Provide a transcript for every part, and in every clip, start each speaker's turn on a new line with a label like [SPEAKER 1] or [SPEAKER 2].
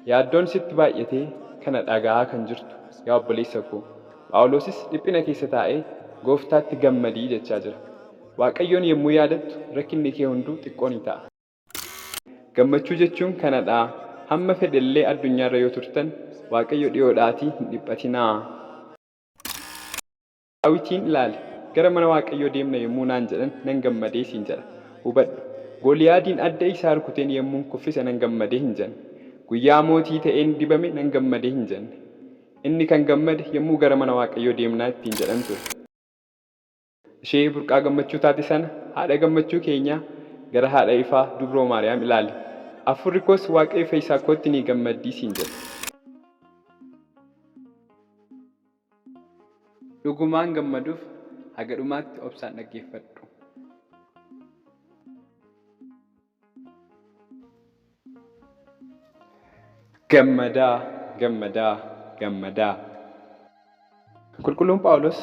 [SPEAKER 1] Yaaddoon sitti baay'atee kana dhaga'aa kan jirtu yaa obboleessa koo, Phaawulosis dhiphina keessa taa'ee Gooftaatti gammadii jechaa jira. Waaqayyoon yommuu yaadattu rakkinni kee hunduu xiqqoo ni ta'a. Gammachuu jechuun kanadha, hamma fedhellee addunyaarra yoo turtan Waaqayyo dhi'oodhaatii hin dhiphatinaa. Daawitiin ilaali, Gara mana Waaqayyoo deemna yommuu naan jedhan nan gammadee siin jedha. Hubadhu, Goliyaadiin adda isaa rukuteen yommuun kuffise nan gammadee hin jenne. Guyyaa mootii ta'een dibame nan gammadee hin jenne. Inni kan gammade yommuu gara mana Waaqayyoo deemnaa ittiin jedhan ture. Ishee burqaa gammachuu taate sana, haadha gammachuu keenyaa, gara haadha ifaa Dubroo Maariyaam ilaali. Hafuurri koos Waaqayyo fayyisaa kootti ni gammaddii siin jedha. Dhugumaan gammaduuf haga dhumaatti obsaan dhaggeeffadhu. Gammadaa, gammadaa, gammadaa. Qulqulluun Phaawulos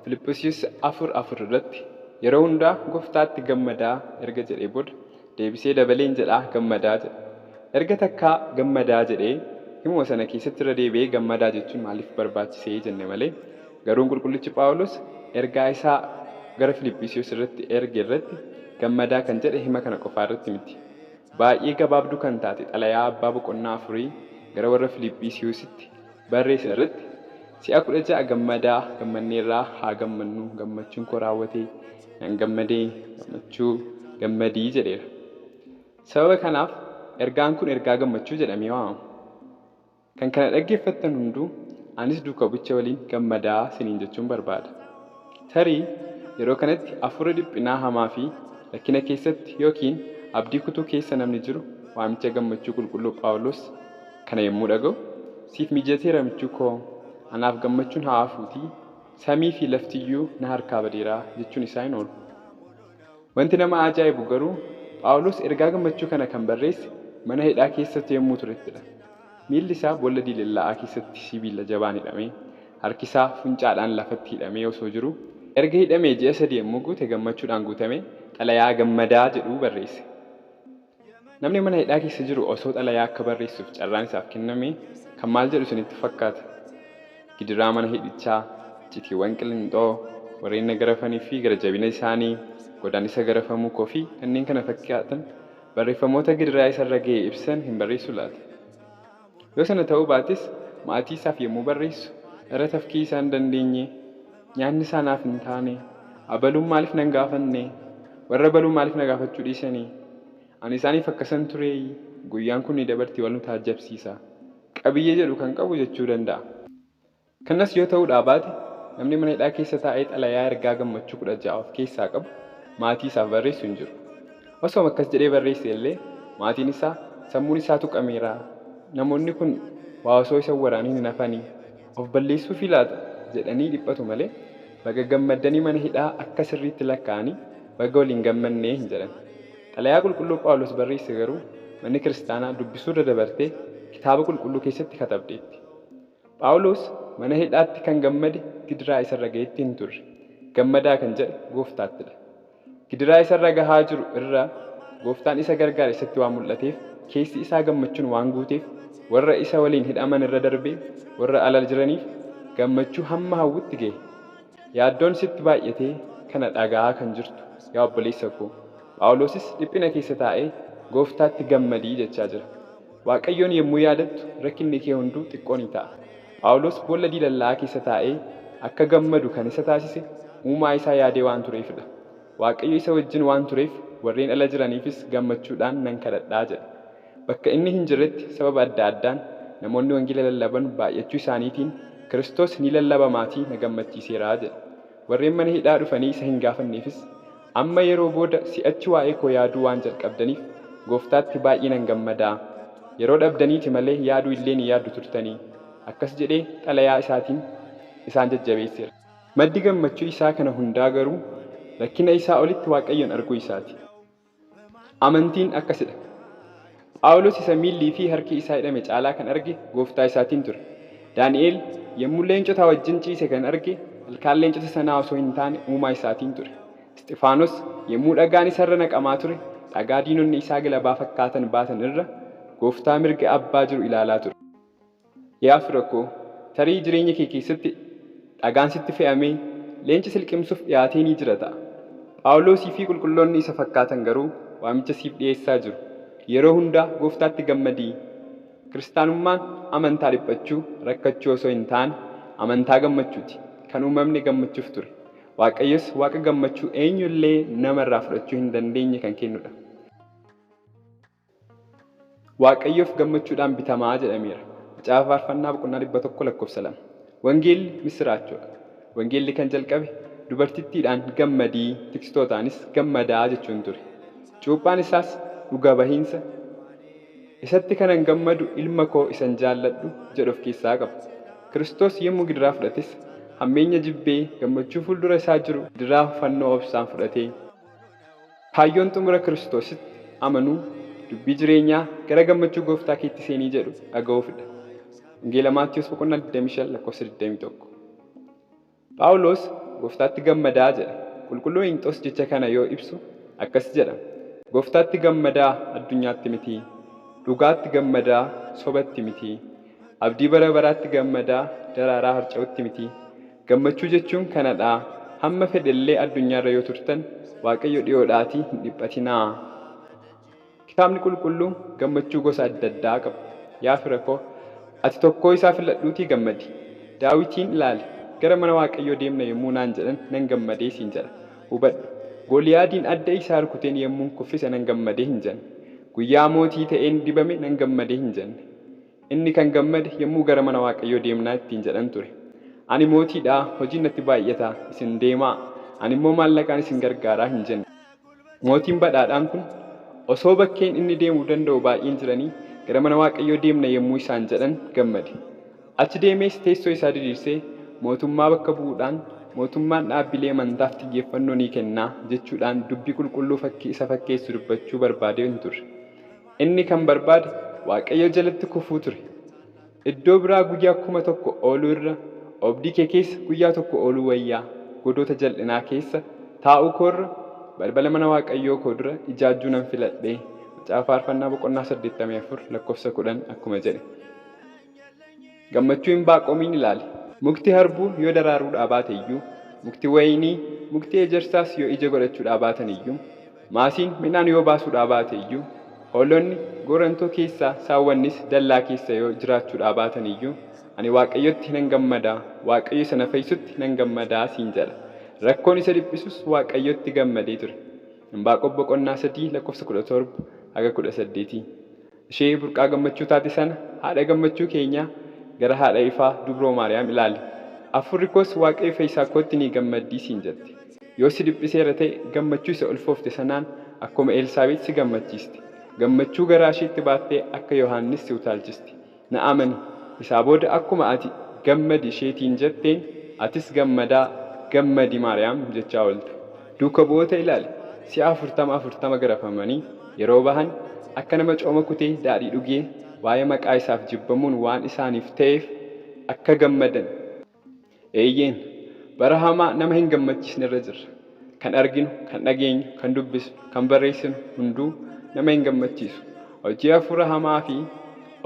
[SPEAKER 1] Filiphisiyus 4, 4 irratti yeroo hundaa Gooftaatti gammadaa erga jedhee booda deebisee dabaleen jedhaa gammadaa jedha. Erga takkaa gammadaa jedhee himuma sana keessatti irra deebi'ee gammadaa jechuun maaliif barbaachisee jenne malee garuun qulqullichi Phaawulos ergaa isaa gara Filiphisiyus irratti erge irratti gammadaa kan jedhe hima kana qofaa irratti miti. Baay'ee gabaabduu kan taate xalayaa abbaa boqonnaa afurii gara warra Filiphisiyusitti barreesse irratti si'a 16 gammadaa, gammanneerraa, haa gammannuu, gammachuun koo raawwate, nan gammade, gammachuu, gammadii jedheera. Sababa kanaaf ergaan kun ergaa gammachuu jedhamee waamama. Kan kana dhaggeeffattan hunduu anis duuka bu'icha waliin gammadaa siniin jechuun barbaada. Tarii yeroo kanatti hafuura dhiphinaa hamaa fi rakkina keessatti ykn abdii kutuu keessa namni jiru waamicha gammachuu qulqulluu Phaawulos kana yommuu dhaga'u, Siif mijateera michuu koo, anaaf gammachuun haa hafuutii, samii fi lafti iyyuu na harkaa badeera jechuun isaa hin oolu. Wanti nama ajaa'ibu garuu Phaawulos ergaa gammachuu kana kan barreesse mana hidhaa keessatti yommuu turettidha. Miilli isaa boolla diilallaa'aa keessatti sibiila jabaan hidhamee, harki isaa funcaadhaan lafatti hidhamee osoo jiruu, erga hidhamee ji'a sadi yommuu guute gammachuudhaan guutamee xalayaa gammadaa jedhu barreesse. Namni mana hidhaa keessa jiru osoo xalayaa akka barreessuuf carraan isaaf kennamee kan maal jedhu isinitti fakkaata? Gidiraa mana hidhichaa, icciitiiwwan Qilinxoo, warreen na garafanii fi gara jabina isaanii, godaannisa garafamuu koo fi kanneen kana fakkaatan barreeffamoota gidiraa isarra gahe ibsan hin barreessuu laata? Yoo sana ta'uu baates maatii isaaf yommuu barreessu irra tafkii isaa hin dandeenye, nyaanni isaa naaf hin taane, abaluun maaliif na hin gaafanne, warra abaluu maaliif na gaafachuu dhiisanii, ani isaaniif akkasan tureeyii, guyyaan kun ni dabartii wal nu taajjabsiisa qabiyyee jedhu kan qabu jechuu danda'a. Kanas yoo ta'uudhaa baate namni mana hidhaa keessa taa'ee xalayaa ergaa gammachuu 16 of keessaa qabu maatii isaaf barreessu hin jiru. Osoma akkas jedhee barreesse illee maatiin isaa sammuun isaa tuqameera, namoonni kun waa osoo isa hin waraaniin hin hafani, of balleessuufii laata? jedhanii dhiphatu malee baga gammaddanii mana hidhaa akka sirriitti lakkaa'anii baga waliin gammannee hin jedhan. Xalayaa Qulqulluu Phaawulos barreesse garuu manni kiristaanaa dubbisuurra dabartee kitaaba qulqulluu keessatti katabdeetti. Phaawulos mana hidhaatti kan gammade gidiraa isarra ga'etti hin turre. Gammadaa kan jedhe Gooftaattidha. Gidiraa isarra gahaa jiru irra Gooftaan isa gargaare isatti waan mul'ateef, keessi isaa gammachuun waan guuteef, warra isa waliin hidhaman irra darbee warra ala jiraniif gammachuu hamma hawwutti gahe. Yaaddoon sitti baay'atee kana dhaga'aa kan jirtu yaa obboleessa koo, Phaawulosis dhiphina keessa taa'ee Gooftaatti gammadii jechaa jira. Waaqayyoon yommuu yaadattu rakkinni kee hunduu xiqqoo ni ta'a. Phaawulos boolla diilallaa'aa keessa taa'ee akka gammadu kan isa taasise Uumaa isaa yaadee waan tureefidha. Waaqayyo isa wajjin waan tureef warreen ala jiraniifis gammachuudhaan nan kadhadha jedhe. Bakka inni hin jirretti sababa adda addaan namoonni wangeela lallaban baay'achuu isaaniitiin Kiristoos ni lallabamaatii na gammachiiseera jedhe. Warreen mana hidhaa dhufanii isa hin gaafanneefis Amma yeroo booda si'achi waa'ee koo yaaduu waan jalqabdaniif Gooftaatti baay'ee nan gammada. Yeroo dhabdaniiti malee yaaduu illee ni yaaddu turtanii. Akkas jedhee xalayaa isaatiin isaan jajjabeesseera. Maddi gammachuu isaa kana hundaa garuu rakkina isaa olitti Waaqayyoon arguu isaati. Amantiin akkasidha. Phaawulos isa miillii fi harki isaa hidhame caalaa kan arge Gooftaa isaatiin ture. Daani'el yommuu leencota wajjin ciise kan arge ilkaan leencota sanaa osoo hin taane Uumaa isaatiin ture. Isxifaanos yommuu dhagaan isarra naqamaa ture dhagaa diinonni isaa gilabaa fakkaatan baatan irra Gooftaa mirga Abbaa jiru ilaalaa ture. Yaa fira koo, tarii jireenya kee keessatti dhagaan sitti fe'amee, leenci si liqimsuuf dhiyaatee ni jira ta'a. Phaawuloosii fi qulqulloonni isa fakkaatan garuu waamicha siif dhiyeessaa jiru. Yeroo hundaa Gooftaatti gammadi! Kiristaanummaan amantaa dhiphachuu, rakkachuu osoo hin taane amantaa gammachuuti. Kan uumamne gammachuuf ture. Waaqayyos Waaqa gammachuu eenyu illee nama irraa fudhachuu hin dandeenye kan kennudha. Waaqayyoof gammachuudhaan bitamaa jedhameera. Macaafa Faarfannaa boqonnaa 100 lakkoofsa 2. Wangeelli missiraachoodha. Wangeelli kan jalqabe dubartittiidhaan gammadii tiksitootaanis gammadaa jechuun ture. Cuuphaan isaas dhuga bahiinsa Isatti kanan gammadu ilma koo isan jaalladhu jedhu of keessaa qaba. Kiristoos yommuu gidiraa fudhates hammeenya jibbee gammachuu fuuldura isaa jiru gidiraa fannoo obsaan fudhatee. Kaayyoon xumura Kiristoositti amanuu dubbii jireenyaa gara gammachuu gooftaa keetti seenii jedhu dhaga'uufidha. Wangeela Maatewos boqonnaa 25 lakkoofsa 21. Phaawulos Gooftaatti gammadaa jedhe. Qulqulluu Pheenxoos jecha kana yoo ibsu akkas jedha, Gooftaatti gammadaa addunyaatti miti, dhugaatti gammadaa sobatti miti, abdii bara baraatti gammadaa daraaraa harca'utti miti. Gammachuu jechuun kanadha, hamma fedhellee addunyaarra yoo turtan Waaqayyo dhiyoodhaatii hin dhiphatinaa. Kitaabni Qulqulluu gammachuu gosa adda addaa qaba. Yaa fira koo, ati tokkoo isaa filadhuutii gammadi. Daawitiin ilaali. Gara mana Waaqayyoo deemna yommuu naan jedhan nan gammadee siin jedha. Hubadhu, Goliyaadiin adda isaa rukuteen yommuun kuffise nan gammadee hin jenne. Guyyaa mootii ta'een dibame nan gammadee hin jenne. Inni kan gammade yommuu gara mana Waaqayyoo deemnaa ittiin jedhan ture. Ani mootii dha, hojiin natti baay'ata, isin deemaa, ani immoo maallaqaan isin gargaaraa hin jenne. Mootiin badhaadhaan kun osoo bakkeen inni deemuu danda'u baay'een jiranii gara mana Waaqayyoo deemna yommuu isaan jedhan gammade. Achi deemees teessoo isaa diriirsee mootummaa bakka bu'uudhaan mootummaan dhaabbilee amantaaf xiyyeeffannoo ni kenna jechuudhaan dubbii qulqulluu fakkii isa fakkeessu dubbachuu barbaadee hin turre. Inni kan barbaade Waaqayyo jalatti kufuu ture. Iddoo biraa guyyaa 1000 ooluu irra, oobdii kee keessa guyyaa tokko ooluu wayya, godoota jal'inaa keessa taa'uu koo irra, balbala mana Waaqayyoo koo dura ijaajjuu nan filadhe. Macaafa Faarfannaa boqonnaa 84 lakkoofsa 10 akkuma jedhe. Gammachuu Inbaaqoomiin ilaali. Mukti harbuu yoo daraaruudhaa baate iyyuu, mukti wayinii, mukti ejersaas yoo ija godhachuudhaa baatan iyyuu, Maasiin midhaan yoo baasuudhaa baate iyyuu, hoolonni goorantoo keessa, saawwannis dallaa keessa yoo jiraachuudhaa baatan iyyuu, ani Waaqayyotti nan gammada, Waaqayyo isa na fayyisutti nan gammada siin jedha. Rakkoon isa dhiphisus Waaqayyotti gammadee ture. Inbaaqob boqonnaa 3 lakkoofsa 17 haga 18. Ishee burqaa gammachuu taate sana, haadha gammachuu keenyaa, gara haadha ifaa Dubroo Maariyaam ilaali. Hafuurri koos Waaqayyo fayyisaa kootti ni gammaddi siin jette. Yoo si dhiphiseera ta'e gammachuu isa ulfoofte sanaan akkuma Eelsaabex si gammachiisti. Gammachuu garaa isheetti baattee akka Yohaannis si utaalchisti. Na amani, isaa booda akkuma ati gammadi isheetiin jetteen atis gammadaa, gammadi Maariyaam jechaa oolta. Duuka bu'oota ilaali, si'a afurtama afurtama garafamanii yeroo bahan akka nama cooma kutee daadhii dhugee waa'ee maqaa isaaf jibbamuun waan isaaniif ta'eef akka gammadan. Eeyyeen, bara hamaa nama hin gammachiisne irra jirra. Kan arginu, kan dhageenyu, kan dubbisnu, kan barreessinu hunduu nama hin gammachiisu. Hojii hafuura hamaa fi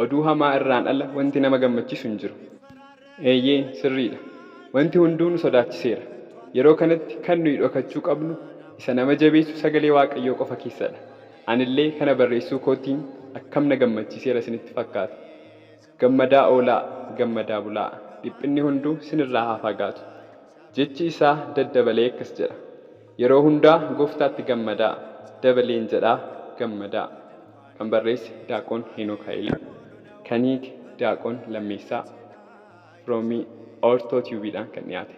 [SPEAKER 1] oduu hamaa irraan ala wanti nama gammachiisu hin jiru. Eeyyeen, sirriidha. Wanti hunduu nu sodaachiseera. Yeroo kanatti kan nuyi dhokachuu qabnu isa nama jabeessu sagalee Waaqayyoo qofa keessadha. Anillee kana barreessuu kootiin akkam na gammachiiseera isinitti fakkaata? Gammadaa oolaa, gammadaa bulaa. Dhiphinni hunduu sinirraa haa fagaatu. Jechi isaa daddabalee akkas jedha. Yeroo hundaa Gooftaatti gammadaa, dabaleen jedhaa gammadaa. Kan barreesse Daaqon Heenook Hayilee. Kan hiike Daaqon Lammeessaa. Firoomii Ortho Tube dhaan kan dhiyaate.